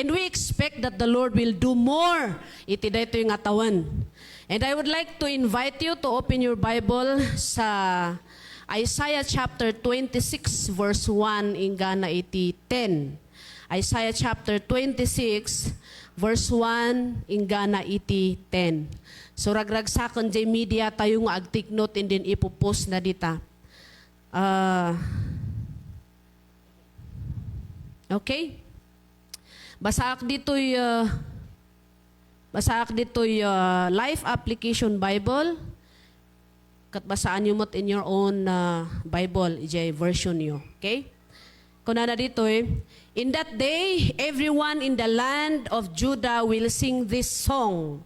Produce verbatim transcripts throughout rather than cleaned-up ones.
And we expect that the Lord will do more iti daytoy nga tawen. And I would like to invite you to open your Bible sa Isaiah chapter twenty-six, verse one inggana iti ten. Isaiah chapter twenty-six, verse one inggana iti ten. So, ragragsaken jay media tayo nga ag-take note, and then ipopost na dita. Ah, okay? Basaak ditoy, ah, basaak ditoy, ah, Life Application Bible. Ket basaanyo met in your own, ah, Bible, ijay version yo. Okay? Kunana ditoy, "In that day, everyone in the land of Judah will sing this song.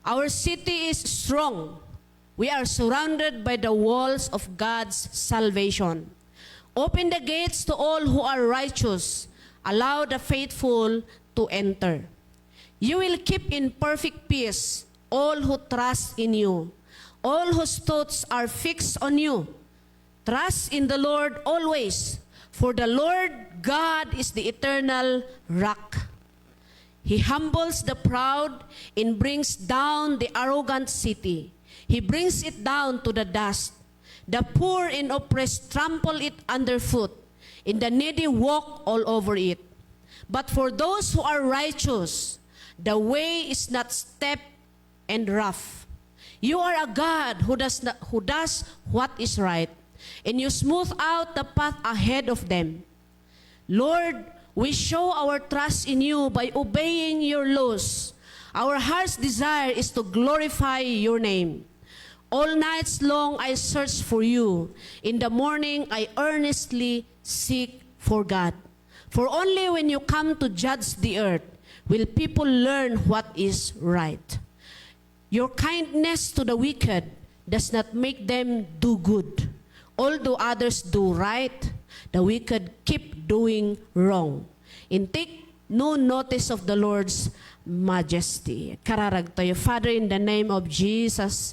Our city is strong. We are surrounded by the walls of God's salvation. Open the gates to all who are righteous. Allow the faithful to enter. You will keep in perfect peace all who trust in you, all whose thoughts are fixed on you. Trust in the Lord always, for the Lord God is the eternal rock. He humbles the proud and brings down the arrogant city. He brings it down to the dust. The poor and oppressed trample it underfoot, and the needy walk all over it. But for those who are righteous, the way is not step and rough. You are a God who does not, who does what is right, and you smooth out the path ahead of them. Lord, we show our trust in you by obeying your laws. Our heart's desire is to glorify your name. All nights long I search for you. In the morning I earnestly seek for God. For only when you come to judge the earth will people learn what is right. Your kindness to the wicked does not make them do good. Although others do right, the wicked keep doing wrong and take no notice of the Lord's majesty." Kararag tayo. Father, in the name of Jesus,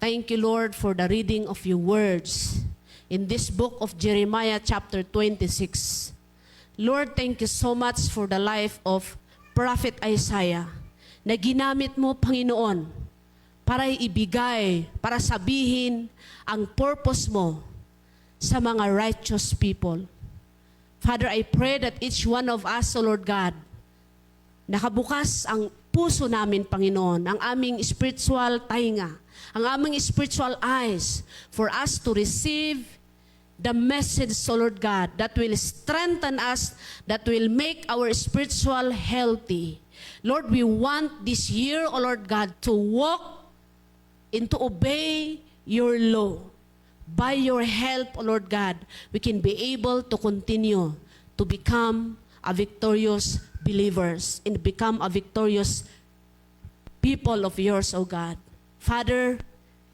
thank you, Lord, for the reading of your words in this book of Jeremiah chapter twenty-six. Lord, thank you so much for the life of Prophet Isaiah na ginamit mo, Panginoon, para ibigay, para sabihin ang purpose mo sa mga righteous people. Father, I pray that each one of us, O Lord God, nakabukas ang puso namin, Panginoon, ang aming spiritual tainga, ang aming spiritual eyes for us to receive the message, O Lord God, that will strengthen us, that will make our spiritual healthy. Lord, we want this year, O Lord God, to walk and to obey your law. By your help, O Lord God, we can be able to continue to become a victorious believers and become a victorious people of yours, O God. Father,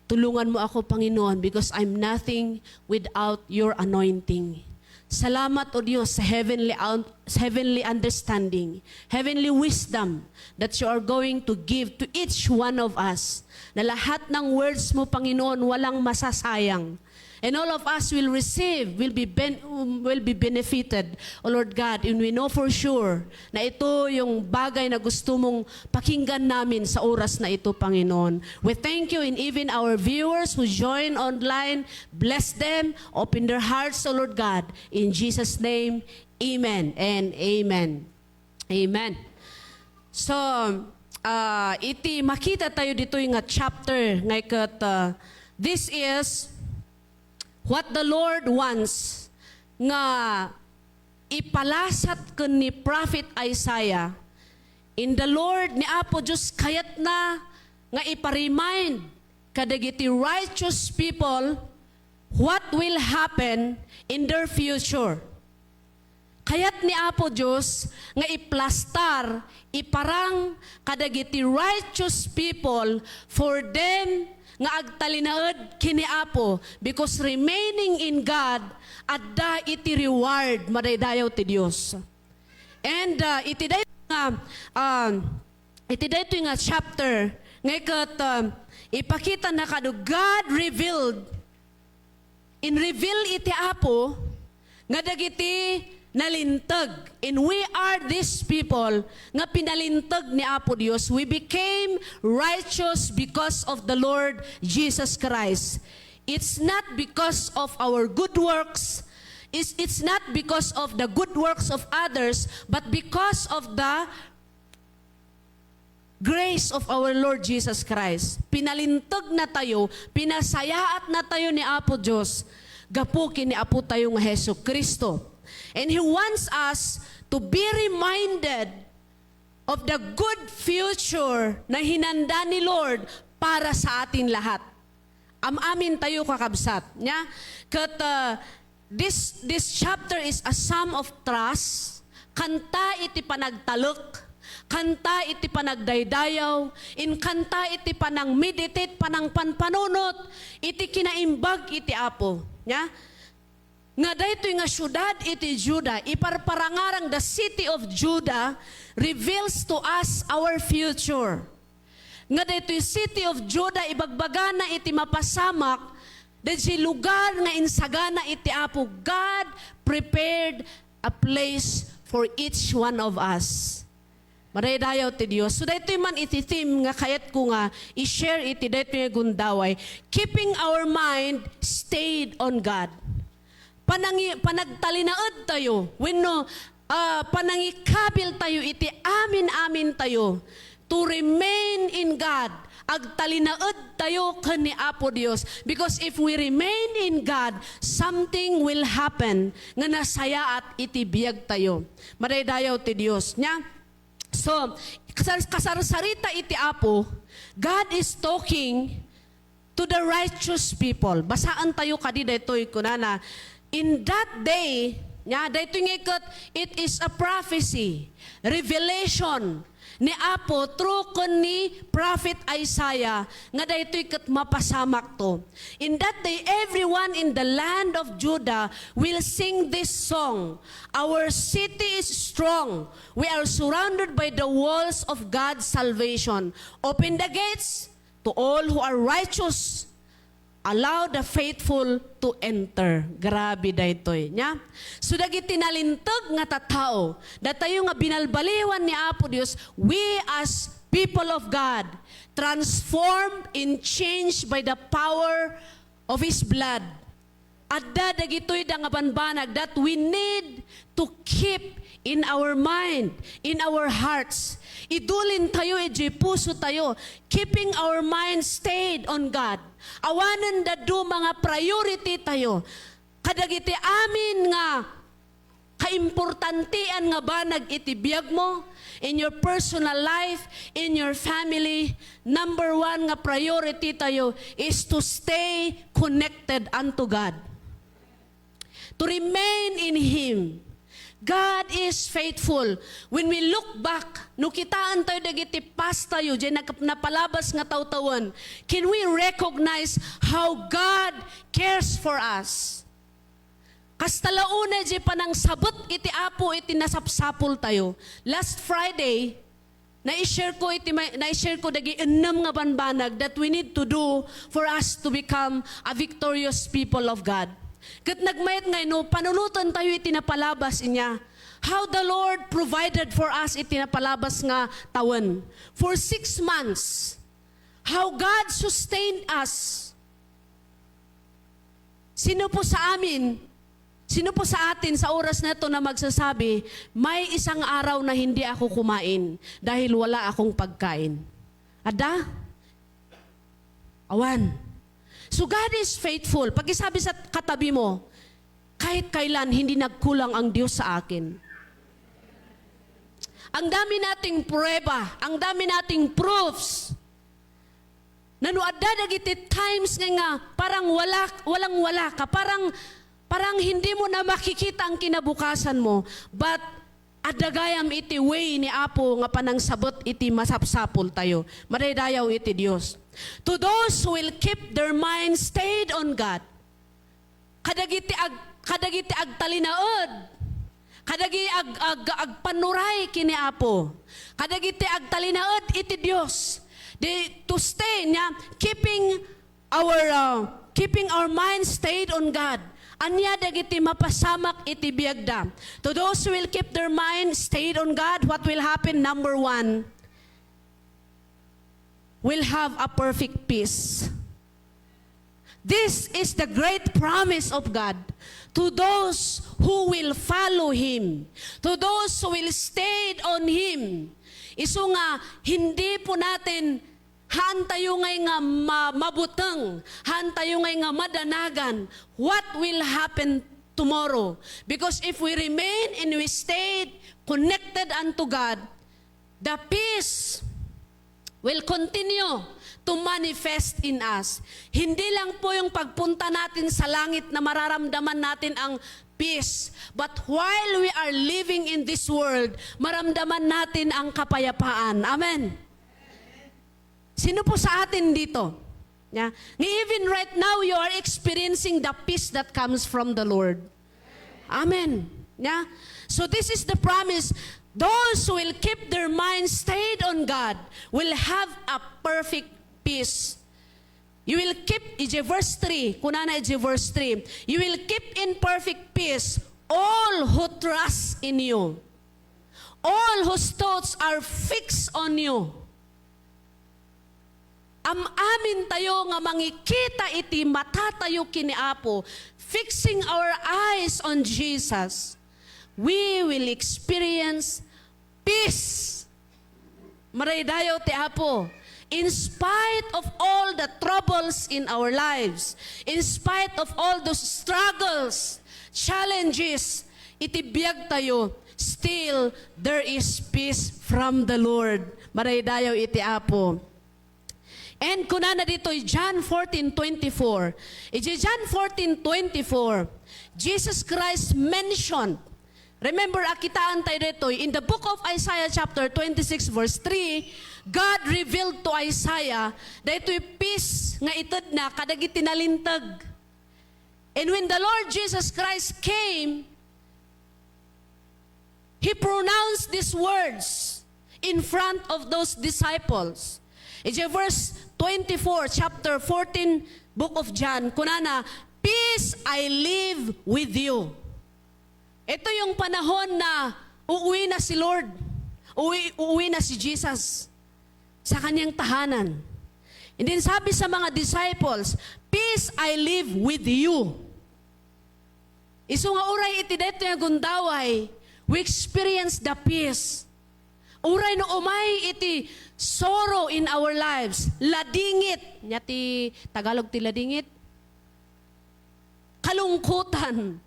tulungan mo ako, Panginoon, because I'm nothing without your anointing. Salamat, O Diyos, sa heavenly, un- sa heavenly understanding, heavenly wisdom that you are going to give to each one of us. Na lahat ng words mo, Panginoon, walang masasayang. And all of us will receive, will be ben- um, will be benefited, O Lord God. And we know for sure na ito yung bagay na gusto mong pakinggan namin sa oras na ito, Panginoon. We thank you, and even our viewers who join online, bless them, open their hearts, O Lord God. In Jesus' name, amen and amen. Amen. So, ah, iti makita tayo ditoy nga chapter, nga iket, ah, this is what the Lord wants nga ipalasat ken ni Prophet Isaiah. In the Lord, ni Apo Dios kayatna nga ipa-remind kadagiti righteous people what will happen in their future. Kayat ni Apo Dios nga iplastar, iparang kadagiti righteous people for them nga agtalinaed ken ni Apo, because remaining in God, adda iti reward madaydayaw ti Dios. And, uh, iti day nga, um, iti daytoy nga chapter, nga iket, um, ipakita na kadu, God revealed, in-reveal iti Apo nga dagiti nalinteg. And we are these people nga pinalinteg ni Apo Dios. We became righteous because of the Lord Jesus Christ. It's not because of our good works. It's, it's not because of the good works of others, but because of the grace of our Lord Jesus Christ. Pinalinteg na tayo, pinasayaat na tayo ni Apo Dios, gapu ken ni Apo tayo nga Jesu-Cristo. And He wants us to be reminded of the good future na hinanda ni Lord para sa atin lahat. Am-amin tayo, kakabsat, nya? Ket, uh, this, this chapter is a psalm of trust. Kanta iti panagtalek, kanta iti panagdaydayaw, in kanta iti panang-meditate, panangpanpanunot iti kinaimbag iti Apo, nya? Nga daytoy nga siudad iti Juda, iparparangarang, the city of Judah reveals to us our future. Nga daytoy city of Judah, ibagbagana iti mapasamak, daytoy lugar nga insagana iti Apo. God prepared a place for each one of us. Madaydayaw ti Dios. So, daytoy man iti theme nga kayatko nga i-share iti daytoy nga gundaway, keeping our mind stayed on God. Panangi-, panagtalinaed tayo, wenno, ah, panangikabil tayo iti amin-amin tayo to remain in God. Agtalinaed tayo ken ni Apo Dios. Because if we remain in God, something will happen nga nasayaat iti biag tayo. Madaydayaw ti Dios. Nya? So, kasar-, kasarsarita iti Apo, God is talking to the righteous people. Basaan tayo kadi daytoy, kunana, "In that day," nya, daytoy nga ket, it is a prophecy, revelation ni Apo through ken ni Prophet Isaiah nga daytoy ket mapasamakto. "In that day, everyone in the land of Judah will sing this song. Our city is strong. We are surrounded by the walls of God's salvation. Open the gates to all who are righteous. Allow the faithful to enter." Grabe daytoy, nya? So, dagiti nalinteg nga tattao, datayo nga binalbaliwan ni Apo Dios, we as people of God, transformed and changed by the power of His blood. Adda dagitoy da nga banbanag that we need to keep in our mind, in our hearts. Idulin tayo iti puso tayo, keeping our mind stayed on God. Awanen da duma nga priority tayo. Kadagiti amin nga kaimportantian nga banag iti biag mo, in your personal life, in your family, number one nga priority tayo is to stay connected unto God. To remain in Him. God is faithful. When we look back, no kitaan tayo dagiti past tayo, diay nag-, napalabas nga tawtawen, can we recognize how God cares for us? Kasta la unay diay panangsabet iti Apo iti nasapsapul tayo. Last Friday, nai-share ko iti may, nai-share ko dagiti ennem nga banbanag that we need to do for us to become a victorious people of God. Ket nagmayat nga no, panunoten tayo iti napalabas inya. How the Lord provided for us iti napalabas nga tawen. For six months, how God sustained us. Sino po sa amin, sino po sa atin sa oras na ito na magsasabi, "May isang araw na hindi ako kumain dahil wala akong pagkain"? Adda? Awan. So God is faithful. Pakisabi sa katabi mo, "Kahit kailan, hindi nagkulang ang Diyos sa akin." Ang dami nating prueba, ang dami nating proofs. Nano adda dagiti times nga, nga parang wala, walang-wala ka, parang, parang hindi mo na makikita ang kinabukasan mo, but adda gayam iti way ni Apo nga panangsabet iti masapsapul tayo. Madaydayaw iti Dios. To those who will keep their minds stayed on God, kadagiti ag-, kadagiti agtalinaed, kadagiti ag-, ag-, agpannuray ken ni Apo, kadagiti agtalinaed iti Dios, they, to stay niya, keeping our, uh, keeping our mind stayed on God. Ania dagiti mapasamak iti biagda? To those who will keep their mind stayed on God, what will happen? Number one, will have a perfect peace. This is the great promise of God to those who will follow Him, to those who will stayed on Him. Isu nga, hindi po natin, haan tayo ngay nga ma-, mabuteng, haan tayo ngay nga madanagan what will happen tomorrow. Because if we remain and we stayed connected unto God, the peace will continue to manifest in us. Hindi lang po yung pagpunta natin sa langit na mararamdaman natin ang peace. But while we are living in this world, maramdaman natin ang kapayapaan. Amen. Sino po sa atin dito? Yeah. Nga even right now, you are experiencing the peace that comes from the Lord. Amen. Yeah. So this is the promise. Those who will keep their minds stayed on God will have a perfect peace. You will keep, iti verse three, kunana iti verse three, "You will keep in perfect peace all who trust in you, all whose thoughts are fixed on you." Am-amin tayo nga mangikita iti mata tayo ken ni Apo, fixing our eyes on Jesus, we will experience peace. Maraydayaw ti Apo. In spite of all the troubles in our lives, in spite of all those struggles, challenges, iti biag tayo, still there is peace from the Lord. Maraydayaw iti Apo. And kunana ditoy John fourteen twenty-four. Iti John fourteen twenty-four, Jesus Christ mentioned, remember, a kitaan tayo ditoy, in the book of Isaiah chapter twenty-six verse three, God revealed to Isaiah daytoy peace nga itedna kadagiti nalinteg. And when the Lord Jesus Christ came, He pronounced these words in front of those disciples. Iti verse twenty-four, chapter fourteen, book of John, kunana, "Peace I leave with you." Ito yung panahon na uuwi na si Lord. Uuwi, uuwi na si Jesus sa kanyang tahanan. And then sabi sa mga disciples, "Peace I leave with you." Isu nga uray iti daytoy nga gundaway, we experience the peace. Uray no umay iti sorrow in our lives, ladingit. Nia ti Tagalog ti ladingit? Kalungkutan.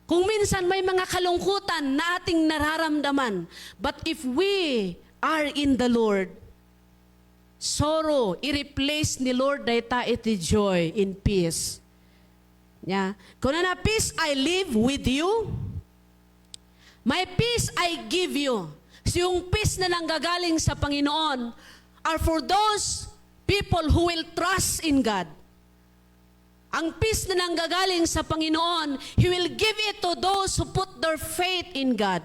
Kung minsan may mga kalungkutan na ating nararamdaman, but if we are in the Lord, sorrow, i-replace ni Lord dayta iti joy in peace. Nia, kunana, "Peace I leave with you. My peace I give you." So, yung peace na nanggagaling sa Panginoon are for those people who will trust in God. Ang peace na nanggagaling sa Panginoon, He will give it to those who put their faith in God.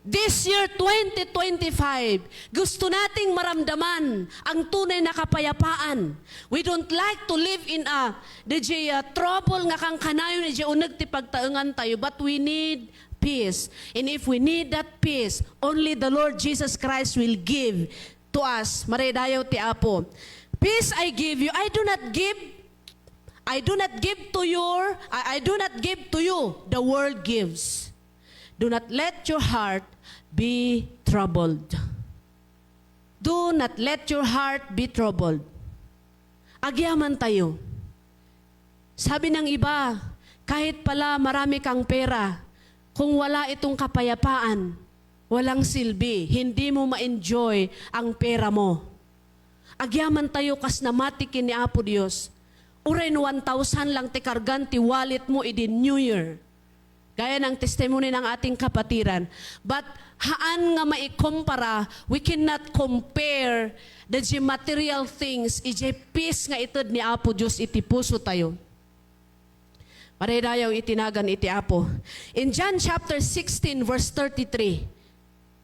This year, twenty twenty-five, gusto nating maramdaman ang tunay na kapayapaan. We don't like to live in a, the, uh, trouble nga kankanayon, the uneg ti pagtaengan tayo, but we need peace. And if we need that peace, only the Lord Jesus Christ will give to us. Maraydayaw ti Apo. "Peace I give you, I do not give, I do not give to your, I, I do not give to you, the world gives." Do not let your heart be troubled. Do not let your heart be troubled. Agyaman tayo. Sabi ng iba, "Kahit pala marami kang pera, kung wala itong kapayapaan, walang silbi, hindi mo ma-enjoy ang pera mo." Agyaman tayo kas namati ken ni Apo Dios. Uray no one thousand lang ti kargan ti wallet mo idi New Year. Gaya ng testimony ng ating kapatiran. But haan nga maikumpara, we cannot compare the material things, iti peace nga ited ni Apo Dios iti puso tayo. Maraydayaw iti nagan iti Apo. In John chapter sixteen, verse thirty-three,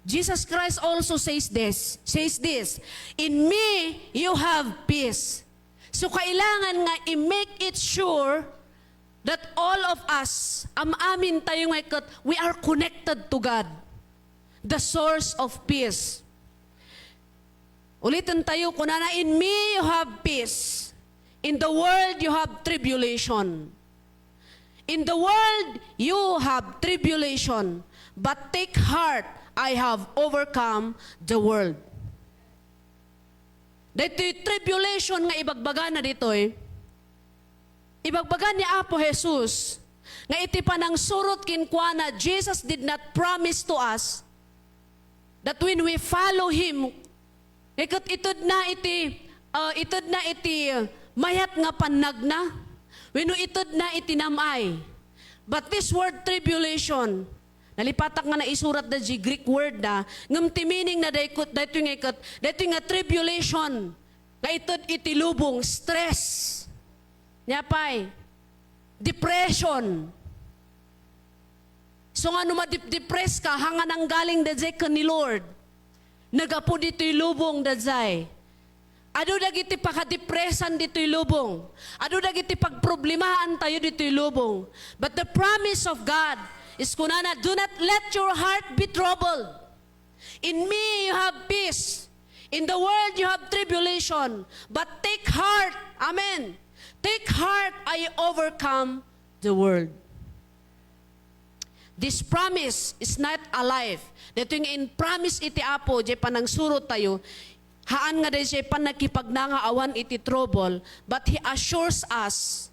Jesus Christ also says this, says this, "In me, you have peace." So, kailangan nga i-make it sure that all of us, am-amin tayo nga ket, we are connected to God, the source of peace. Uliten tayo, kunana, "In me you have peace. In the world you have tribulation. In the world you have tribulation. But take heart, I have overcome the world." Daytoy tribulation nga ibagbagana ditoy, ibagbaga ni Apo Jesus nga iti panangsurot kenkuana, Jesus did not promise to us that when we follow Him, nga ket ited na iti, ah, ited na iti mayat nga pannagna, wenno ited na iti nam-ay. But this word tribulation, nalipatak nga naisurat da di Greek word da, ngem ti meaning na daytoy nga iket, daytoy nga tribulation, nga ited iti lubong, stress. Nia pay, depression. So nga no madep-depress ka, ha nga nanggaling daydiay ken ni Lord. Nagapu ditoy lubong daydiay. Adu dagiti pakadepresan ditoy lubong. Adu dagiti pagproblemahan tayo ditoy lubong. But the promise of God is kunana, "Do not let your heart be troubled. In me you have peace. In the world you have tribulation. But take heart." Amen. "Take heart, I overcome the world." This promise is not a life. Daytoy nga in-promise iti Apo, diay panangsurot tayo, haan nga daydiay pannakipagna nga awan iti trouble, but He assures us,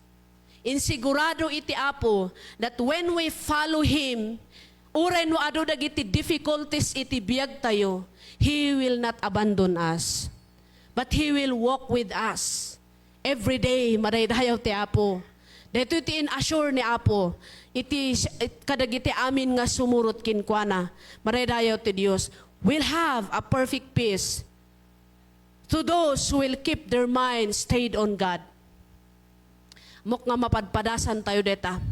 insigurado iti Apo, that when we follow Him, uray no adu dagiti difficulties iti biag tayo, He will not abandon us, but He will walk with us. Every day, madaydayaw ti Apo. Daytoy ti in-assure ni Apo iti, kadagiti amin nga sumurot kenkuana. Madaydayaw ti Dios. We'll have a perfect peace to those who will keep their minds stayed on God. Ammok nga mapadpadasan tayo deta.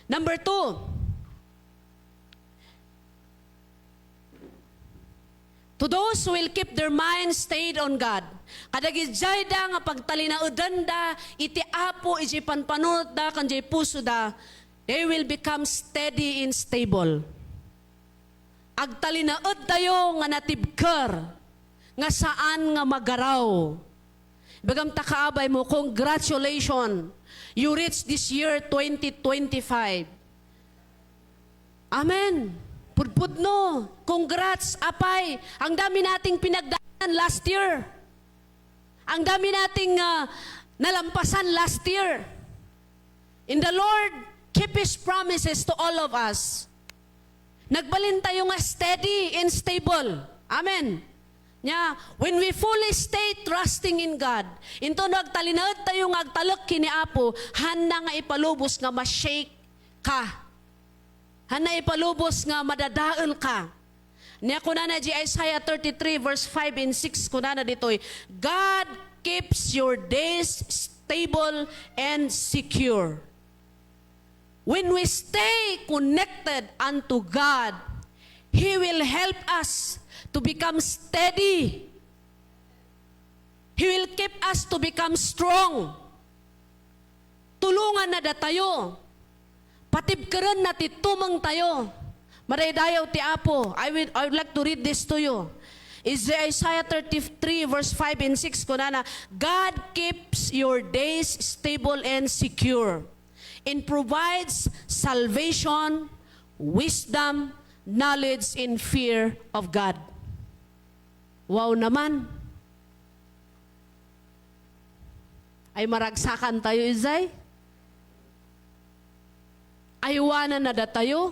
Number two, to those who will keep their minds stayed on God, kadagiti dayda nga pagtalinaedanda iti Apo iti panpanunotda ken iti pusoda, they will become steady and stable. Agtalinaedtayo nga natibker nga saan nga magaraw. Ibagam ta kaabay mo, congratulations! You reach this year twenty twenty-five. Amen. Pudpudno. Congrats, apay. Ang dami nating pinagdaanan last year. Ang dami nating, ah, nalampasan last year. And the Lord keep His promises to all of us. Nagbalin tayo nga steady and stable. Amen. Nia, when we fully stay trusting in God, intono agtalinaed tayo nga agtalek ken ni Apo, hanna nga ipalubos nga ma-shake ka. Hanna ipalubos nga madadael ka. Nia kunana di Isaiah thirty-three verse five and six, kunana ditoy, "God keeps your days stable and secure." When we stay connected unto God, He will help us to become steady. He will keep us to become strong. Tulonganna datayo. Patibkerenna ti tumengtayo. Madaydayaw ti Apo. I will, I would like to read this to you. Is Isaiah thirty-three verse five and six, kunana, "God keeps your days stable and secure and provides salvation, wisdom, knowledge, and fear of God." Wow naman. Ay maragsakan tayo, ijay? Aywananna datayo?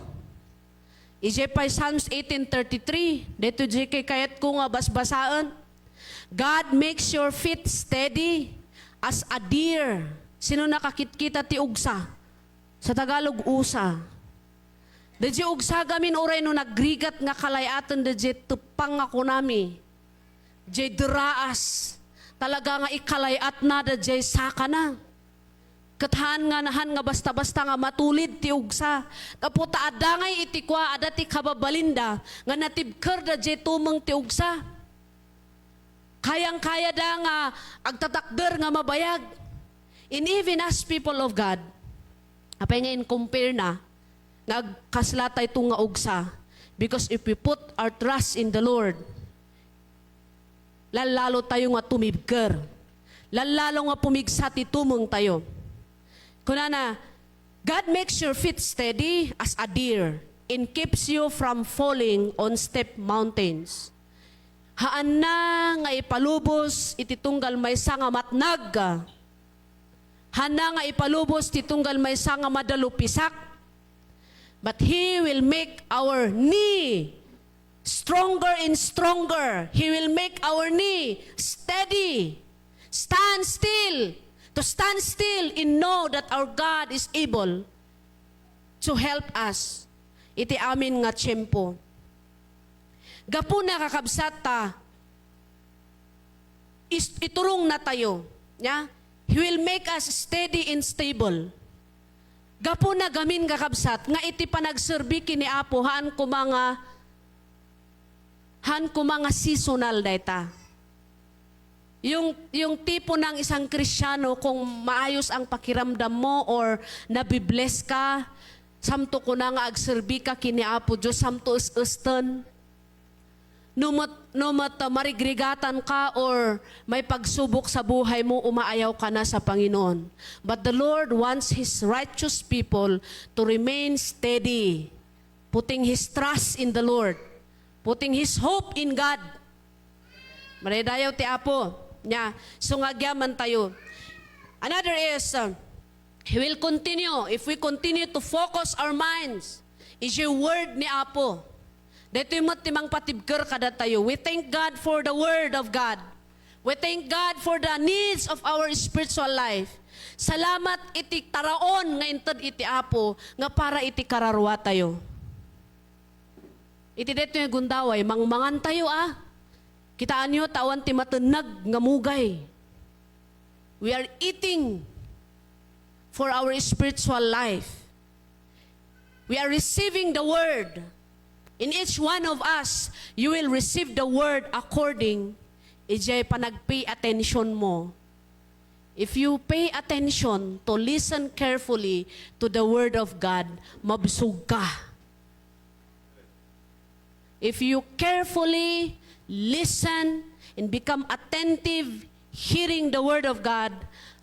Ijay pay Psalms eighteen thirty-three, daytoy di kay kayatko nga basbasaen. "God makes your feet steady as a deer." Sino nakakitkita ti ugsa? Sa Tagalog, usa. Daydiay ugsa gamin uray no nagrigat nga kalay-aten daydiay teppang nga kunami. Diay deraas. Talaga nga ikalay-atna daydiay sakana. Ket haan nga, haan nga basta-basta nga matulid ti ugsa. Gapu ta adda ngay iti kua, adda ti kababalinda nga natibkerda diay tumeng ti ugsa. Kayangkayada nga agtatakder nga mabayag. And even as people of God, Apay nga in-compare na, nga agkasla tayo nga ugsa? Because if we put our trust in the Lord, lallalo tayo nga tumibker. Lallalo nga pumigsa ti tumeng tayo. Kunana, "God makes your feet steady as a deer and keeps you from falling on steep mountains." Haanna nga ipalubos iti tunggal maysa nga matnag. Haanna nga ipalubos ti tunggal maysa nga madalupisak. But He will make our knee stronger and stronger. He will make our knee steady. Stand still. To stand still and know that our God is able to help us iti amin nga tiempo. Gapuna, kakabsat, ta is-, iturong na tayo, nya? He will make us steady and stable. Gapuna gamin, kakabsat, nga iti panagserbi ken ni Apo, haan koma nga, haan koma nga seasonal dayta. Yung, yung tipo ng isang Kristiano, kung maayos ang pakiramdam mo or nabibless ka, samto kuna nga agserbi ka ken ni Apo Dios, samto es-esten. No met, no met, ah, marigrigatan ka or may pagsubok sa buhay mo, umaayaw ka na sa Panginoon. But the Lord wants His righteous people to remain steady, putting his trust in the Lord, putting his hope in God. Madaydayaw ti Apo. Nya, so nga agyaman tayo. Another is, uh, He will continue if we continue to focus our minds idiay word ni Apo. Daytoy met ti mangpatibker kadatayo. We thank God for the word of God. We thank God for the needs of our spiritual life. Salamat iti taraon nga inted iti Apo nga para iti kararua tayo. Iti daytoy nga gundaway, mangmangan tayo, a. Kitaanyo, ta awan ti matenneg nga mugay. We are eating for our spiritual life. We are receiving the word. In each one of us, you will receive the word according idiay panag-pay attention mo. If you pay attention to listen carefully to the word of God, mabsog ka. If you carefully listen and become attentive hearing the word of God,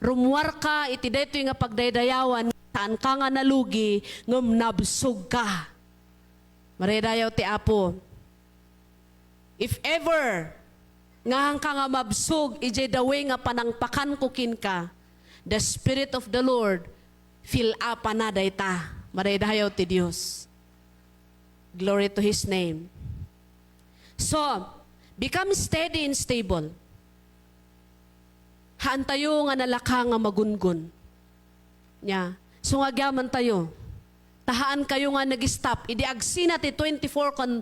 rummuar ka iti daytoy nga pagdaydayawan, saan ka nga nalugi, ngem nabsog ka. Madaydayaw ti Apo. If ever nga haanka nga mabsog idiay daway nga panangpakanko kenka, the Spirit of the Lord, fill-upana dayta. Madaydayaw ti Dios. Glory to His name. So, become steady and stable. Haan tayo nga nalaka nga magungon. Nya, so nga agyaman tayo. Ta haan kayo nga nag-stop. Idi agsina ti twenty-four kon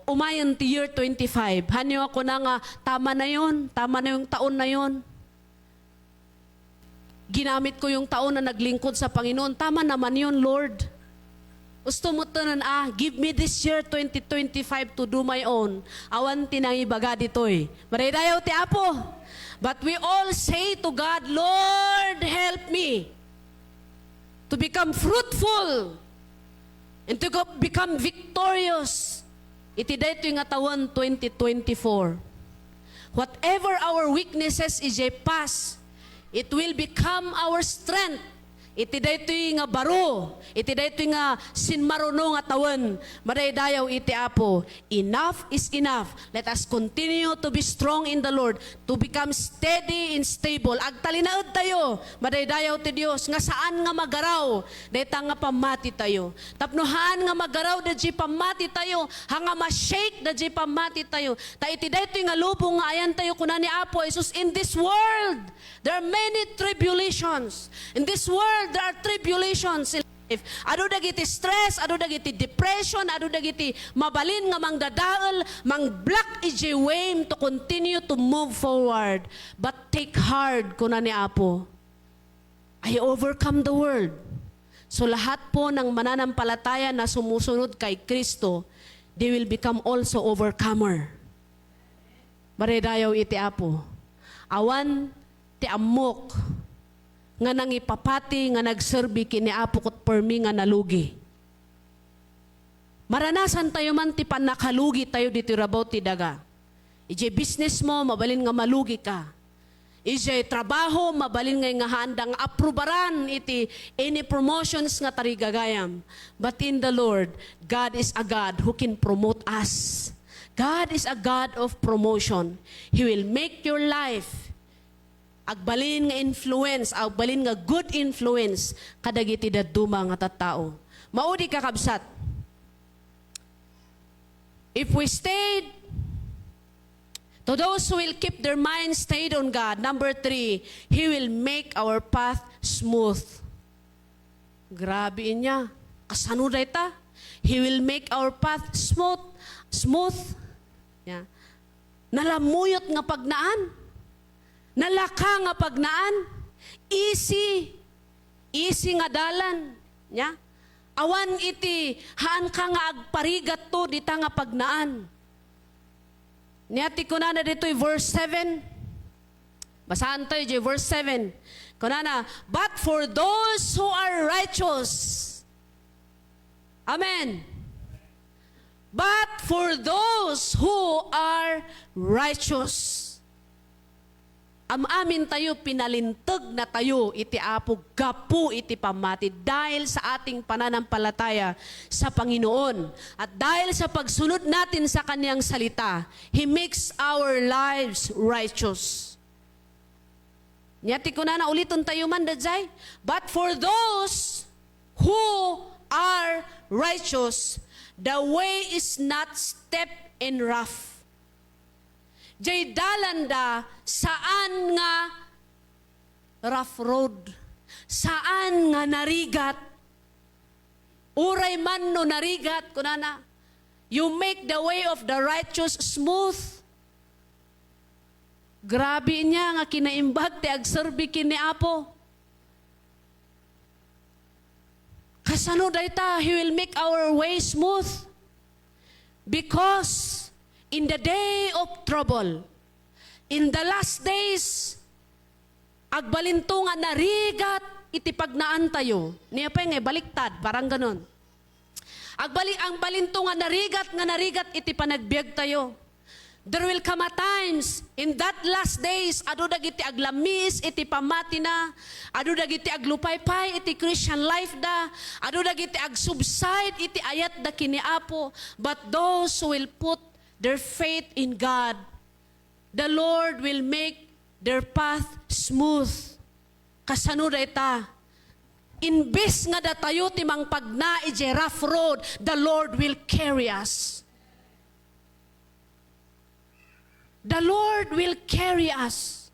umayen ti year twenty-five. Hanyo ako na nga, "Tama na yun. Tama na yung taon na yun. Ginamit ko yung taon na naglingkod sa Panginoon. Tama naman yun, Lord." Usto mo tanan, a, "Give me this year twenty twenty-five to do my own." Awan ti nangibaga ditoy. Madaydayaw ti Apo. But we all say to God, "Lord, help me to become fruitful and to go, become victorious iti daytoy nga tawen twenty twenty-four." Whatever our weaknesses is a past, it will become our strength. Iti daytoy nga baro, iti daytoy nga sinmaruno nga tawen, madaydayaw iti Apo. Enough is enough. Let us continue to be strong in the Lord, to become steady and stable. Agtalinaed tayo, madaydayaw ti Dios, nga saan nga magaraw dayta nga pammati tayo. Tapno haan nga magaraw daydi pammati tayo, ha nga ma-shake daydi pammati tayo. Ta iti daytoy nga lubong nga ayan tayo, kuna ni Apo Jesus, "In this world, there are many tribulations." In this world, there are tribulations in life. Adu dagiti stress, adu dagiti depression, adu dagiti mabalin nga mangdadael, mang-block iti way to continue to move forward. But take heart, kuna ni Apo. "I overcome the world." So, lahat po ng mananampalataya na sumusunod kay Kristo, they will become also overcomer. Madaydayaw iti Apo. Awan ti ammok nga nangipapati nga nagserbi ken ni Apo ket permi nga nalugi. Maranasan tayo man ti pannakalugi tayo ditoy rabaw ti daga. Idiay business mo, mabalin nga malugi ka. Idiay trabaho, mabalin nga, nga haanda nga aprubaran iti any promotions nga tarigagayam. But in the Lord, God is a God who can promote us. God is a God of promotion. He will make your life agbalin nga influence, agbalin nga good influence kadagiti dadduma nga tattao. Maudi, kakabsat. If we stayed, to those who will keep their minds stayed on God, number three, He will make our path smooth. Grabe inya. Kasano dayta? He will make our path smooth. Smooth. Yeah. Nalamuyot nga pagnaan. Nalaka nga pagnaan. Easy. Easy nga dalan. Yeah. Awan iti haanka nga agparigatto dita nga pagnaan. Nia ti kunana ditoy verse seven. Basaantayo diay verse seven. Kunana, "But for those who are righteous." Amen. "But for those who are righteous." Am-amintayo, pinalintegnatayo iti Apo gapu iti pammati dahil sa ating pananampalataya sa Panginoon at dahil sa pagsunod natin sa Kanyang salita. He makes our lives righteous. Nia ti kunana, uliten tayo man daydiay. "But for those who are righteous, the way is not steep and rough." Jay dalanda saan nga rough road. Saan nga narigat. Uray man no narigat, kunana, "You make the way of the righteous smooth." Grabe nia nga kinaimbag ti agserbi ken ni Apo. Kasano dayta? He will make our way smooth. Because in the day of trouble, in the last days, agbalinto nga narigat iti pagnaantayo. Nia pay nga baliktad, parang ganon. Agbali-, agbalinto nga narigat, nga narigat iti panagbiagtayo. There will come a times in that last days, adu dagiti aglammis iti pammatina, adu dagiti aglupaypay iti Christian life da, adu dagiti agsubside iti ayat da ken ni Apo. But those who will put their faith in God, the Lord will make their path smooth. Kasano dayta? Imbes nga datayo ti mangpagna idiay rough road, the Lord will carry us. The Lord will carry us.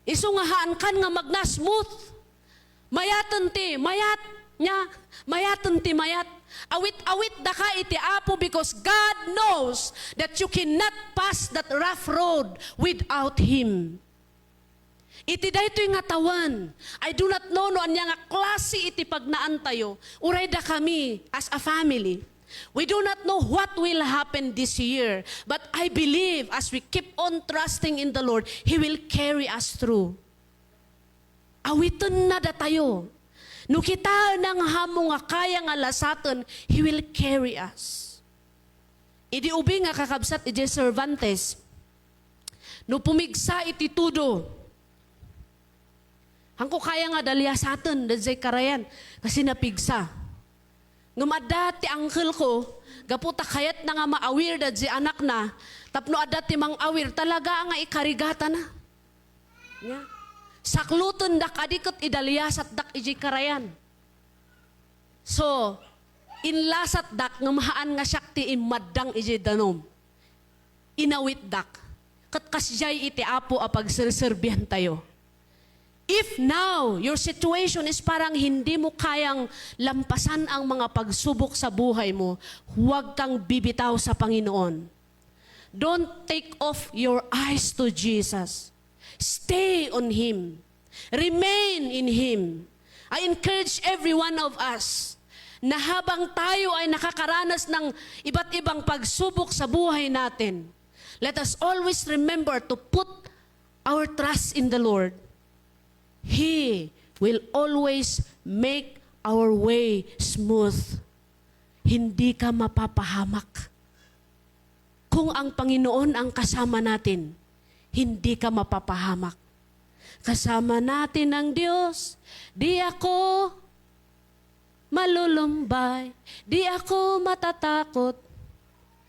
Isu nga haankan nga magna smooth. Mayaten ti mayat, nia, mayaten ti mayat. Awit-awit daka iti Apo because God knows that you cannot pass that rough road without Him. Iti daytoy nga tawen, I do not know no ania nga klase iti pagnaantayo, uray dakami as a family. We do not know what will happen this year, but I believe as we keep on trusting in the Lord, He will carry us through. Awitenna datayo. No kitaenna nga ammom nga kaya nga lasaten, He will carry us. Idi ubing nga kakabsat idiay Cervantes, no pumigsa iti tudo, haanko kaya nga daliasaten daydiay karayan, kasi napigsa. Ngem adda ti uncle ko, gapu ta kayatna nga maawir daydiay anakna, tapno adda ti mangawir, talaga nga ikarigatana. Nia? Saklotendak kadi ket idaliasatdak idiay karayan. So, inlasatdak ngem haan nga siak ti immaddang idiay danum. Inawitdak. Ket kasdiay iti Apo a pagserserbiantayo. If now your situation is parang hindi mo kayang lampasan ang mga pagsubok sa buhay mo, huwag kang bibitaw sa Panginoon. Don't take off your eyes to Jesus. Stay on Him. Remain in Him. I encourage every one of us na habang tayo ay nakakaranas ng iba't ibang pagsubok sa buhay natin, let us always remember to put our trust in the Lord. He will always make our way smooth. Hindi ka mapapahamak. Kung ang Panginoon ang kasama natin, hindi ka mapapahamak. Kasama natin ang Diyos. Di ako malulumbay. Di ako matatakot.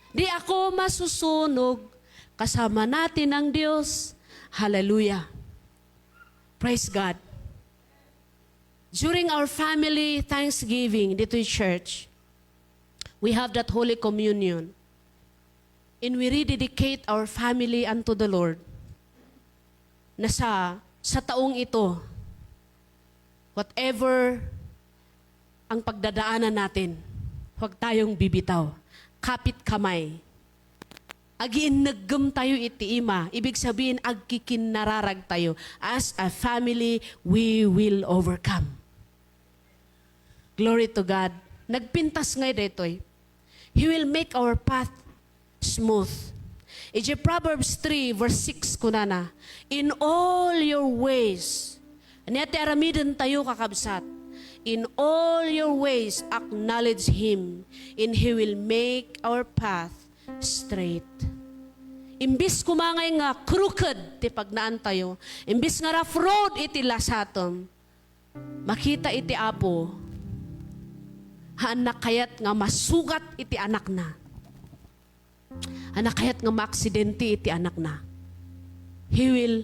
Di ako masusunog. Kasama natin ang Diyos. Hallelujah. Praise God. During our family Thanksgiving dito'y church, we have that Holy Communion. And we rededicate our family unto the Lord. Na sa, sa taong ito, whatever ang pagdadaanan natin, huwag tayong bibitaw. Kapit kamay. Agiinneggem tayo iti ima. Ibig sabihin, agkikinnararag tayo. As a family, we will overcome. Glory to God. Nagpintas ngay daytoy. He will make our path smooth. Iti Proverbs three verse six kunana, "In all your ways," ania ti aramiden tayo, kakabsat? "In all your ways, acknowledge Him, and He will make our path straight." Imbis kumangay nga crooked ti pagnaan tayo, imbis nga rough road iti lasatem, makita iti Apo, haanna kayat nga masugat iti anakna. Haanna kayat nga maaksidente iti anakna. He will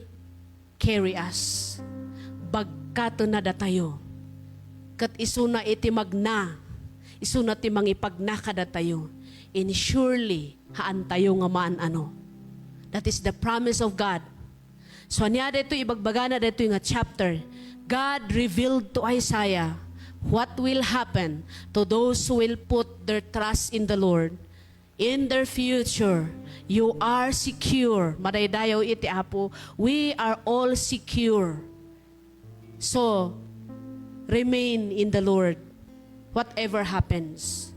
carry us. Bagkatenna datayo. Ket isuna iti magna, isuna ti mangipagna kadatayo. And surely, haantayo nga maan-ano. That is the promise of God. So, ania daytoy ibagbagana daytoy nga chapter? God revealed to Isaiah what will happen to those who will put their trust in the Lord. In their future, you are secure. Madaydayaw iti Apo, we are all secure. So, remain in the Lord, whatever happens.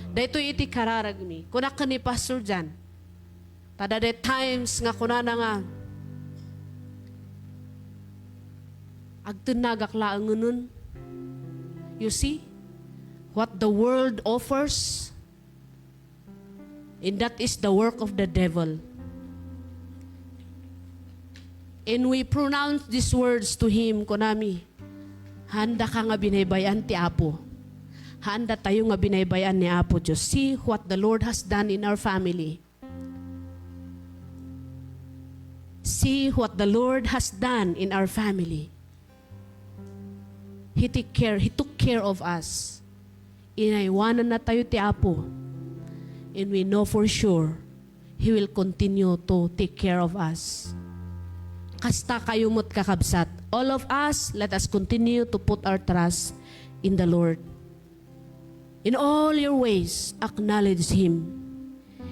Daytoy iti kararagmi. Kunak ken ni Pastor Jan, tada the times nga kunana nga, "Agtennagak laengen." You see what the world offers? And that is the work of the devil. And we pronounce these words to him, kunami, "Haandaka nga binaybay-an ti Apo. Haandatayo nga binaybay-an ni Apo Dios. See what the Lord has done in our family. See what the Lord has done in our family." He take care, He took care of us. Inaywanannatayo ti Apo. And we know for sure, He will continue to take care of us. Kasta kayo met, kakabsat. All of us, let us continue to put our trust in the Lord. In all your ways, acknowledge Him.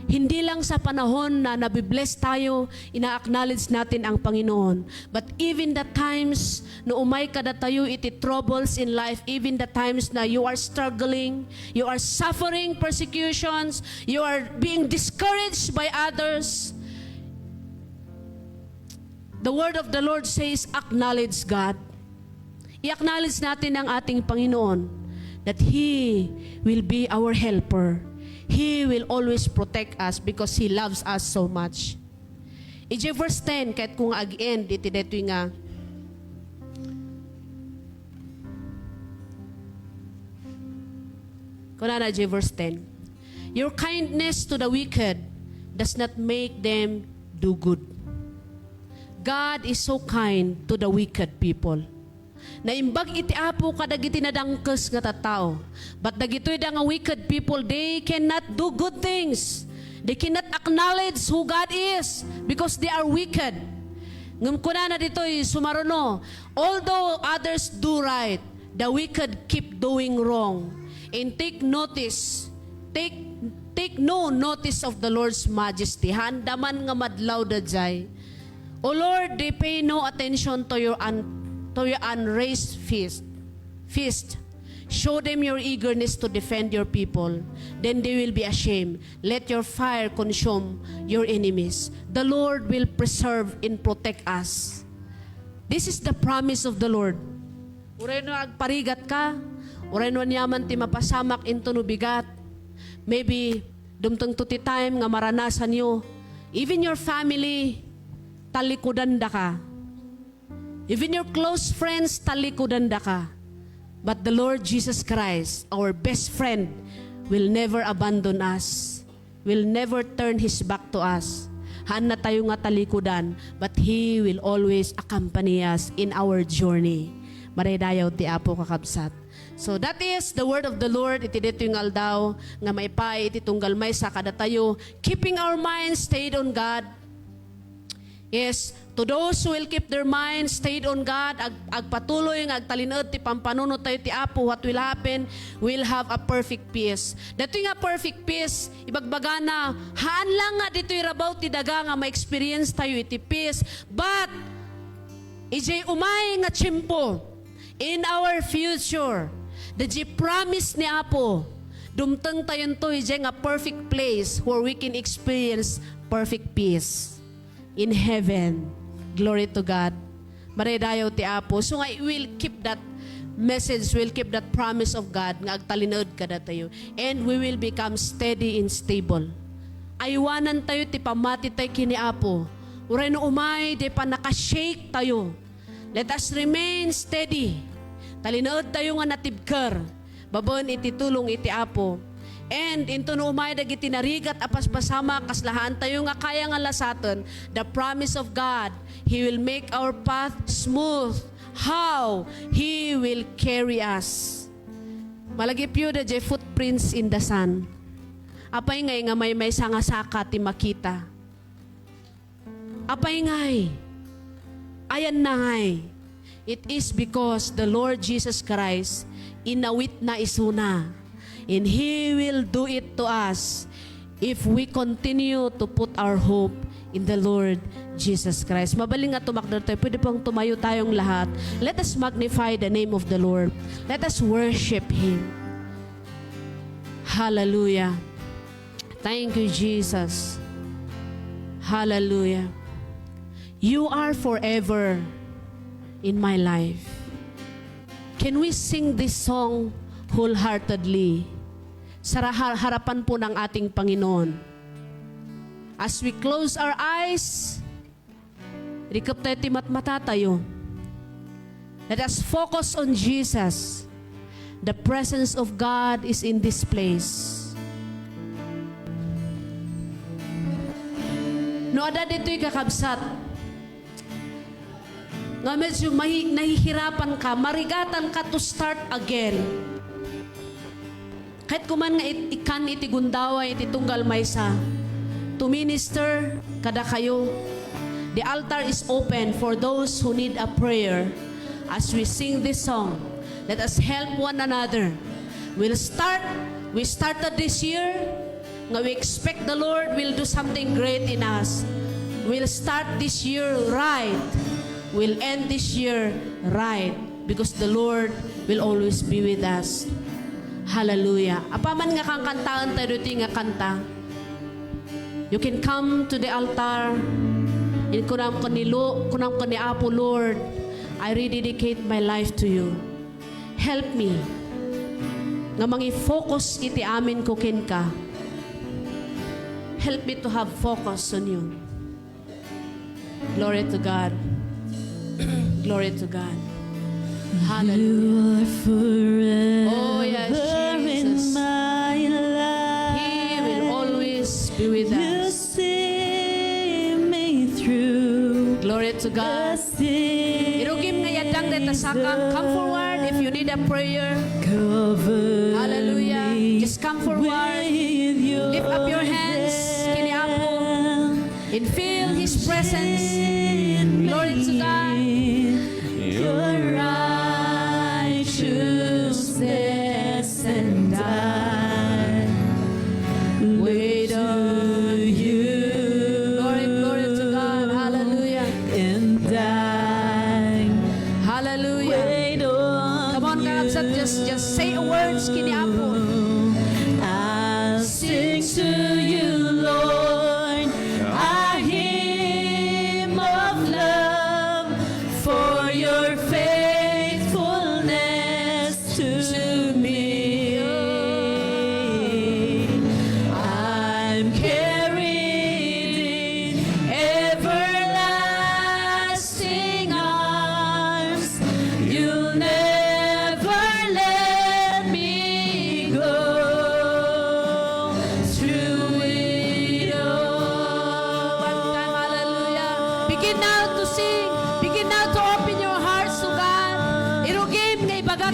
Hindi lang sa panahon na nabibless tayo, ina-acknowledge natin ang Panginoon. But even the times na umay kadatayo iti troubles in life, even the times na you are struggling, you are suffering persecutions, you are being discouraged by others, the word of the Lord says, "Acknowledge God." I-acknowledge natin ang ating Panginoon, that He will be our helper. He will always protect us because He loves us so much. Iti verse ten, ket kung ag-end iti daytoy nga, kunana iti verse ten, "Your kindness to the wicked does not make them do good." God is so kind to the wicked people. Naimbag iti Apo kadagiti nadangkes nga tattao. But dagitoy da nga wicked people, they cannot do good things. They cannot acknowledge who God is because they are wicked. Ngem kunana ditoy sumaruno, "Although others do right, the wicked keep doing wrong. And take notice, take, take no notice of the Lord's majesty." Haanda man nga madlaw daydiay. O Lord, they pay no attention to your un-, to your unraised fist, fist. Show them your eagerness to defend your people. Then they will be ashamed. Let your fire consume your enemies. The Lord will preserve and protect us. This is the promise of the Lord. Uray no agparigat ka, uray no aniaman ti mapasamak intono bigat, maybe dumtengto ti time nga maranasanyo, even your family, talikudandaka. Even your close friends, talikudandaka. But the Lord Jesus Christ, our best friend, will never abandon us, will never turn His back to us. Haannatayo nga talikudan, but He will always accompany us in our journey. Madaydayaw ti Apo, kakabsat. So that is the word of the Lord iti daytoy nga aldaw nga maipaay iti tunggal maysa kadatayo, keeping our minds stayed on God. Yes, to those who will keep their minds stayed on God, ag-, agpatuloy nga agtalinaed ti pampanunottayo ti Apo, what will happen? We'll have a perfect peace. Daytoy nga perfect peace, ibagbagana, haan lang nga ditoy rabaw ti daga nga ma-experience tayo iti peace, but idiay umay nga tiempo, in our future, the promise ni Apo, dumtengtayonto idiay nga perfect place where we can experience perfect peace in heaven. Glory to God. Madaydayaw ti Apo. So nga, we'll keep that message, we'll keep that promise of God nga agtalinaed kadatayo. And we will become steady and stable. Aywanantayo ti pammatitayo ken ni Apo. Uray no umay, di pa nakashaketayo. Let us remain steady. Talinaedtayo nga natibker babaen iti tulong iti Apo. And intono umay dagiti narigat a paspasamak, kasla haantayo nga kaya nga lasaten, the promise of God, He will make our path smooth. How? He will carry us. Malagipyo daydiay footprints in the sand. Apay ngay nga maymaysa nga saka ti makita? Apay ngay? Ayanna ngay? It is because the Lord Jesus Christ, inawitna isuna. And He will do it to us if we continue to put our hope in the Lord Jesus Christ. Mabalin nga tumakder tayo. Pwede pong tumayo tayong lahat. Let us magnify the name of the Lord. Let us worship Him. Hallelujah. Thank you, Jesus. Hallelujah. You are forever in my life. Can we sing this song wholeheartedly? Sa ra-, harapan po ng ating Panginoon. As we close our eyes, rikep tayo ti matmatatayo. Let us focus on Jesus. The presence of God is in this place. No adda ditoy kakabsat nga medyo mahi-, nahihirapan ka, marigatan ka to start again. Ket kuman nga it-, ikkan iti gundaway iti tunggal maysa to minister kadakayo. The altar is open for those who need a prayer. As we sing this song, let us help one another. We'll start, we started this year, nga we expect the Lord will do something great in us. We'll start this year right. We'll end this year right. Because the Lord will always be with us. Hallelujah. Apaman nga kankantaentayo ditoy nga kanta, you can come to the altar and kunam ken ni Lo-, kunam ken ni Apo, "Lord, I rededicate my life to you. Help me nga mangi-focus iti amin ko kenka. Help me to have focus on you." Glory to God. Glory to God. Hallelujah. You are forever Oh, yes, in Jesus. My life. He will always be with You us. See me through Glory to God. The Irugim nga yaddang dayta sakam. Come forward if you need a prayer. Cover Hallelujah. Me Just come forward. With your Lift up your hands. Kini Apo. And feel His presence. Glory to God. Your righteousness and I wait on you. Glory, glory to God. Hallelujah. And I Hallelujah. Wait on Come on, kakabsat, just, just say a words, kini Apo. I'll sing to you, Lord, a hymn of love.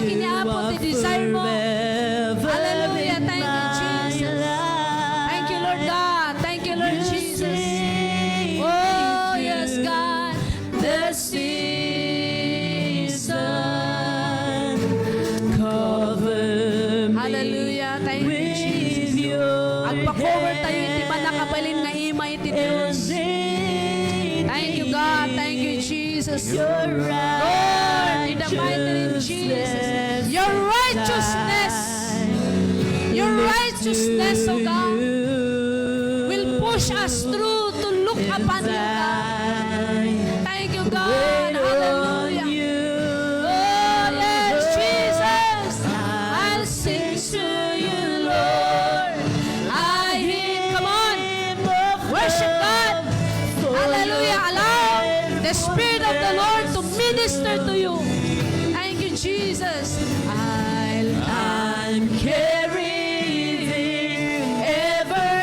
Ini, Apo, ti desire mo. Hallelujah. Thank you, Jesus. Thank you, Lord God. Thank you, Lord Jesus. Oh, yes, God. The season. Cover me. Hallelujah. Thank you, Jesus. Agpa-cover tayo iti mannakabalin nga ima iti Dios. Thank you, God. Thank you, Jesus. Lord, in the mighty name of Jesus, your righteousness, your righteousness, oh God, will push us through to look upon you, God. Thank you, God. Hallelujah. Oh, yes, Jesus. I'll sing to you, Lord. I hear, come on. Worship God. Hallelujah. Allow the Spirit of the Lord to minister to you. Thank you, Jesus. I'll, I'm carried in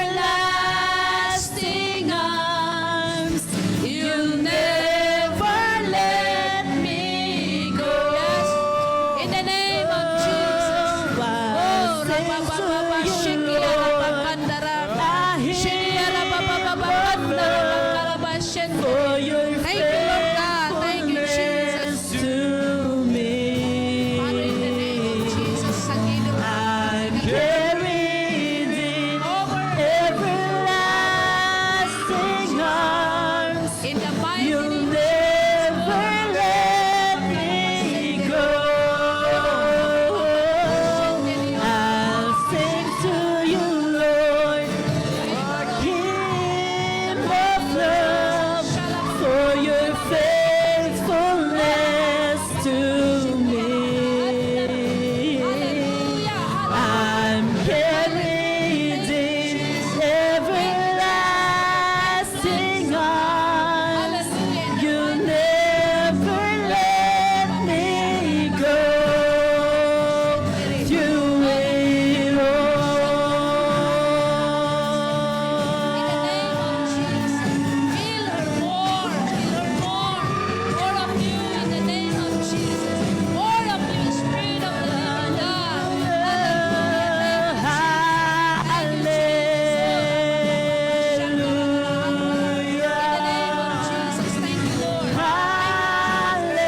everlasting arms. You'll never let me go. Yes. In the name of Jesus. Oh, rabababa, shiki, arabakandara. Shiki, arabababa, kandara, bakaraba, shende. Thank you, Lord God. Thank you, Jesus. Father, in the name of Jesus, sa gilid. I'm carried in everlasting arms. In the mighty name of Jesus. You'll never let me go. I'll sing to you, Lord, our King of love, for your faithfulness to me. I'm carried in everlasting arms. You never let me go. Through it all. In the name of Jesus. Fill her more. Fill her more. More of you in the name of Jesus. More of you, Spirit of the living God. Hallelujah. Thank you, Jesus. Hallelujah. In the name of Jesus. Thank you, Lord. Hallelujah.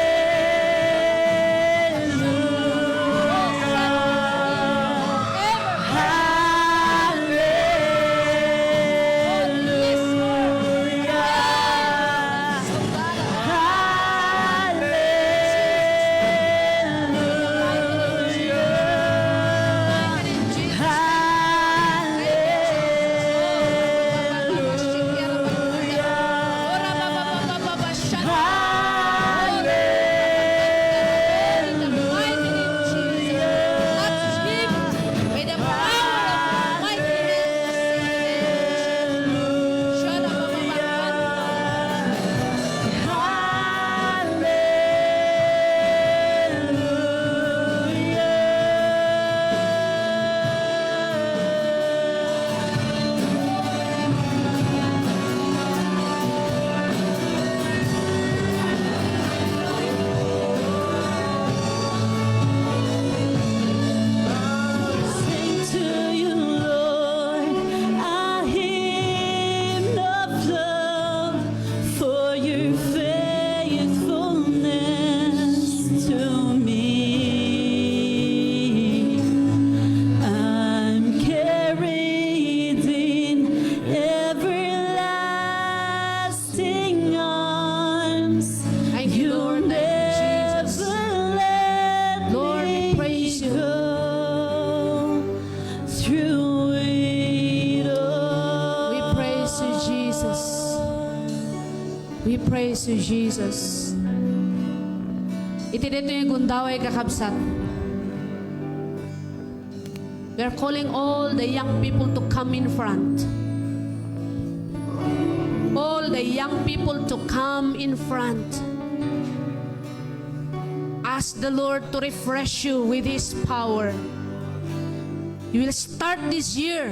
Hallelujah. Hallelujah. Hallelujah. By the power of the mighty hand of the Lord. Sing to you, Lord, a hymn of love for your faithfulness to me. I'm carried in everlasting arms. Thank you, Lord. Thank you, Jesus. You'll never let me go. Lord, we praise you. Through it all. We praise you, Jesus. We praise you, Jesus. Iti daytoy nga gundaway, kakabsat, we are calling all the young people to come in front. All the young people to come in front. Ask the Lord to refresh you with His power. You will start this year.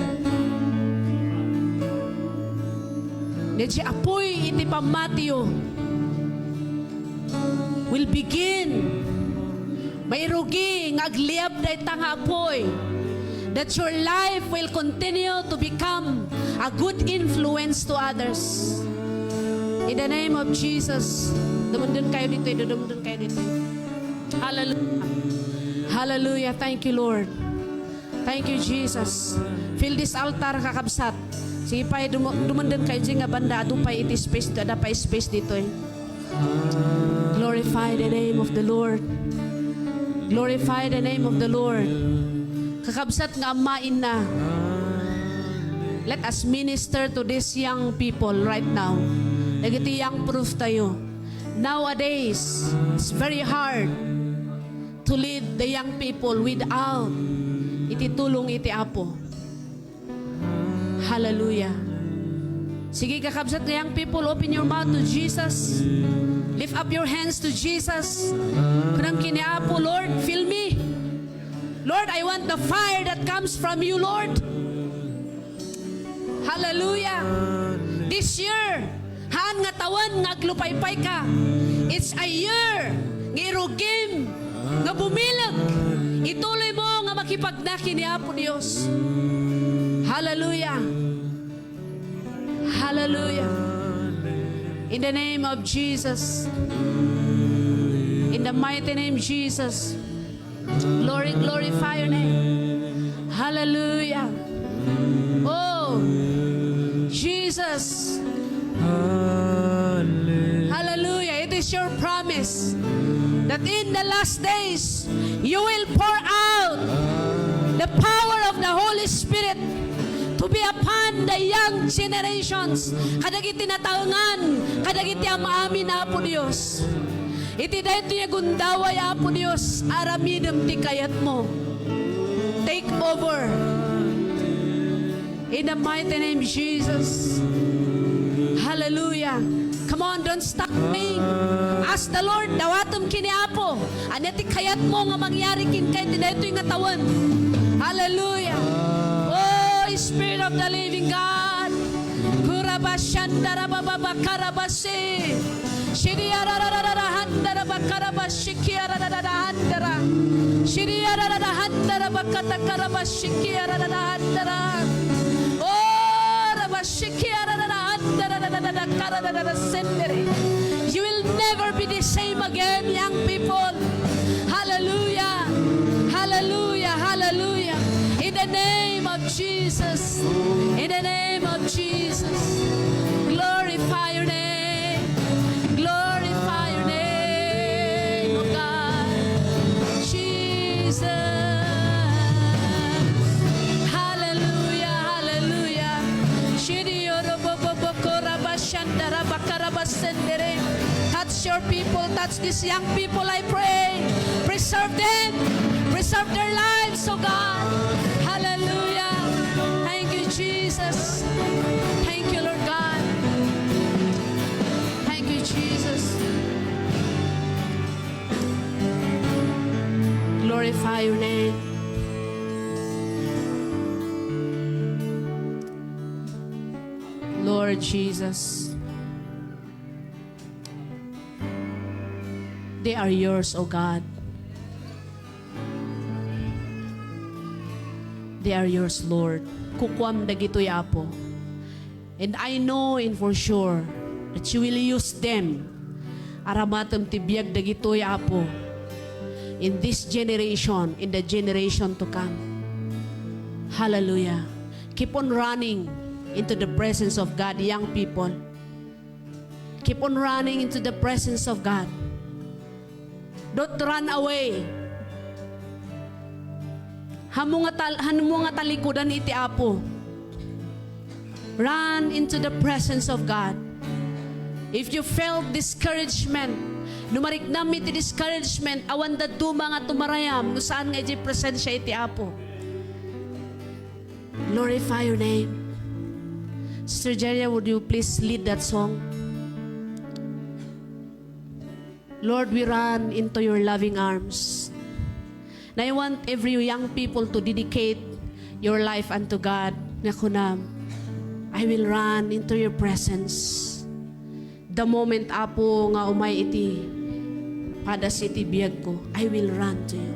Nga diay apuy iti pammatiyo will begin Ay rugi nga agliab dayta nga apuy, that your life will continue to become a good influence to others. In the name of Jesus, dumundun kayo dito, dumundun kayo dito. Hallelujah. Hallelujah. Thank you, Lord. Thank you, Jesus. Fill this altar, kakabsat. Sige pay, dumu-, dumundun kayo dyan nga banda. Adu pay iti space, ada pay space ditoy. Glorify the name of the Lord. Glorify the name of the Lord. Kakabsat nga amma, inna, let us minister to these young people right now. Dagiti young prof tayo. Nowadays, it's very hard to lead the young people without iti tulong iti Apo. Hallelujah. Sige, kakabsat nga young people, open your mouth to Jesus. Lift up your hands to Jesus. Kunam kini Apo, "Lord, fill me. Lord, I want the fire that comes from you, Lord." Hallelujah. This year, haan nga tawen nga aglupaypay ka. It's a year nga irugim, nga bumileg. Ituloy mo nga makipagna ken ni Apo Dios. Hallelujah. Hallelujah. In the name of Jesus. In the mighty name Jesus. Glory, glorify your name. Hallelujah. Oh, Jesus. Hallelujah. It is your promise that in the last days, you will pour out the power of the Holy Spirit to be upon the young generations. Kadagiti nataengan, kadagiti am-amin, Apo Dios. Iti daytoy nga gundaway, Apo Dios, aramidem ti kayatmo. Take over. In the mighty name, Jesus. Hallelujah. Come on, don't stop praying. Ask the Lord, dawatem ken ni Apo. Ania ti kayatmo nga mangyari kenka iti daytoy nga tawen? Hallelujah. Oh, Spirit of the living God. Kurabashandarababakarabashi. Shiriarararahandarabakarabashiki arararahandara. Shiriarararahandarabakatakarabashiki arararahandara. Oh, rabashiki arararahandara. You will never be the same again, young people. Hallelujah. Hallelujah. Hallelujah. In the name of Jesus. In the name of Jesus. Glorify your name. Glorify your name, oh God. Jesus. Hallelujah. Hallelujah. Shiri oro bobo boko rabashanda rabakarabasendere. Touch your people, touch these young people, I pray. Preserve them, preserve their lives, oh God. Hallelujah. Thank you, Jesus. Thank you, Lord God. Thank you, Jesus. Glorify your name. Lord Jesus, they are yours, O God. They are yours, Lord. Kukuam dagitoy, Apo. And I know and for sure that you will use them. Aramatem ti biag dagitoy, Apo, in this generation, in the generation to come. Hallelujah. Keep on running into the presence of God, young people. Keep on running into the presence of God. Don't run away. Haanmo nga tal-, haanmo nga talikudan iti Apo. Run into the presence of God. If you felt discouragement, no mariknam iti discouragement, awan dadduma nga tumarayam no saan nga idiay presensia iti Apo. Glorify your name. Sister Jeria, would you please lead that song? Lord, we run into your loving arms. And I want every young people to dedicate your life unto God. Nga kunam, "I will run into your presence." The moment, Apo, nga umay iti Pada siti biagko, I will run to you.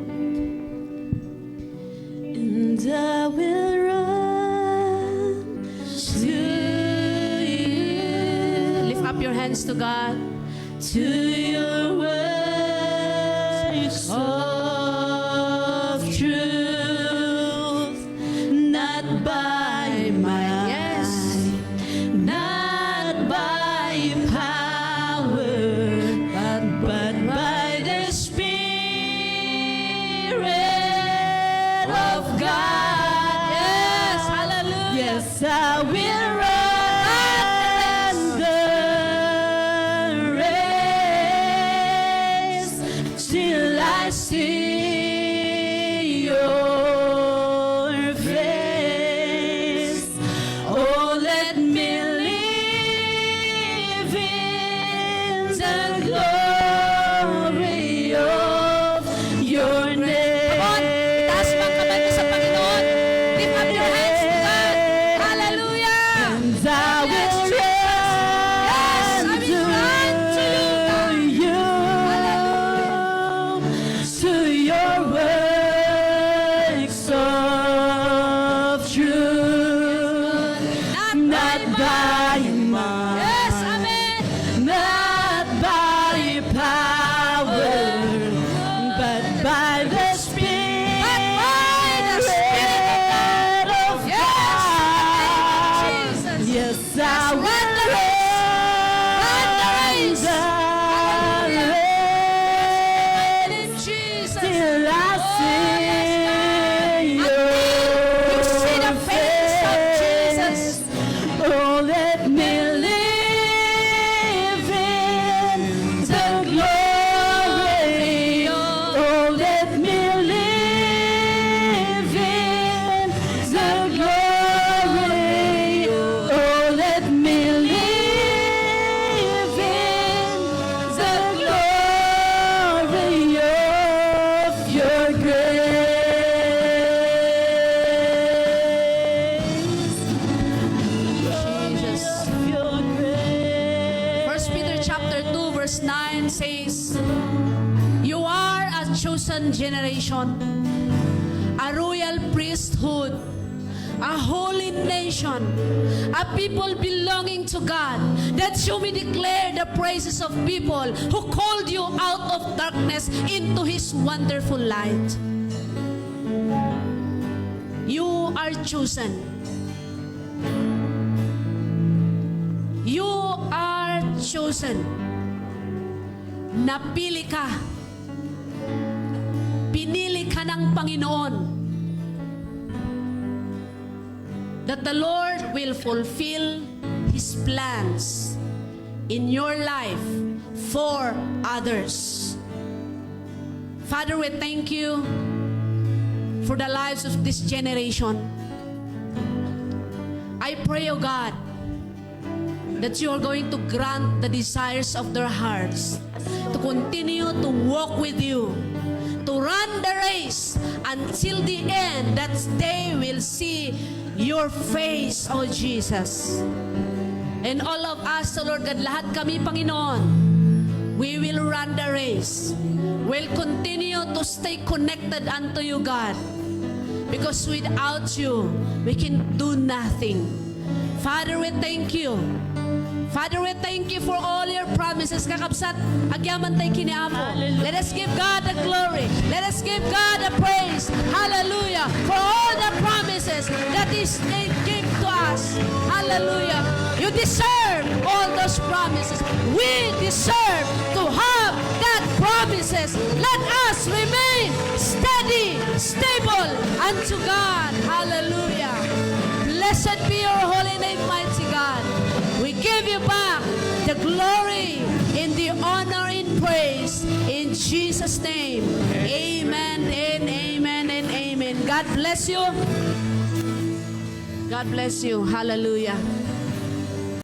And I will run to you. Lift up your hands to God. To your works of truth, not by might, yes, not by power, but by the Spirit of God. Yes, hallelujah. Yes, I will run the race till I see your face. Oh, let me live in the glory of your name. Come on, itaas mo ang kamay mo sa Panginoon. Lift up your hands to God. Hallelujah. And I will run to you, to your works of truth. Not by might, yes, amen, not by power, but by the Spirit of God. Yes, in the name of Jesus. Yes, I will run the race. Run the race. Hallelujah. Yes, in the name of Jesus. Till I see your face. Oh, let me live in the glory. Oh, let me live in the glory. Oh, let me live in the glory of your grace. Jesus. First Peter chapter two, verse nine says, "You are a chosen generation, a royal priesthood, a holy nation, a people belonging to God, that you may declare the praises of people who called you out of darkness into his wonderful light." You are chosen. You are chosen. Napili ka. Pinili ka ng Panginoon. That the Lord will fulfill His plans in your life for others. Father, we thank you for the lives of this generation. I pray, O God, that you are going to grant the desires of their hearts to continue to walk with you, to run the race until the end, that they will see your face, O Jesus. And all of us, O Lord God, lahat kami, Panginoon, we will run the race. We'll continue to stay connected unto you, God, because without you, we can do nothing. Father, we thank you. Father, we thank you for all your promises. Kakabsat, agyaman tayo kini Apo. Hallelujah. Let us give God the glory. Let us give God the praise. Hallelujah. For all the promises that He gave to us. Hallelujah. You deserve all those promises. We deserve to have that promises. Let us remain steady, stable unto God. Hallelujah. Blessed be your holy name, mighty God. We give you back the glory and the honor and praise in Jesus' name. Amen and amen and amen. God bless you. God bless you. Hallelujah.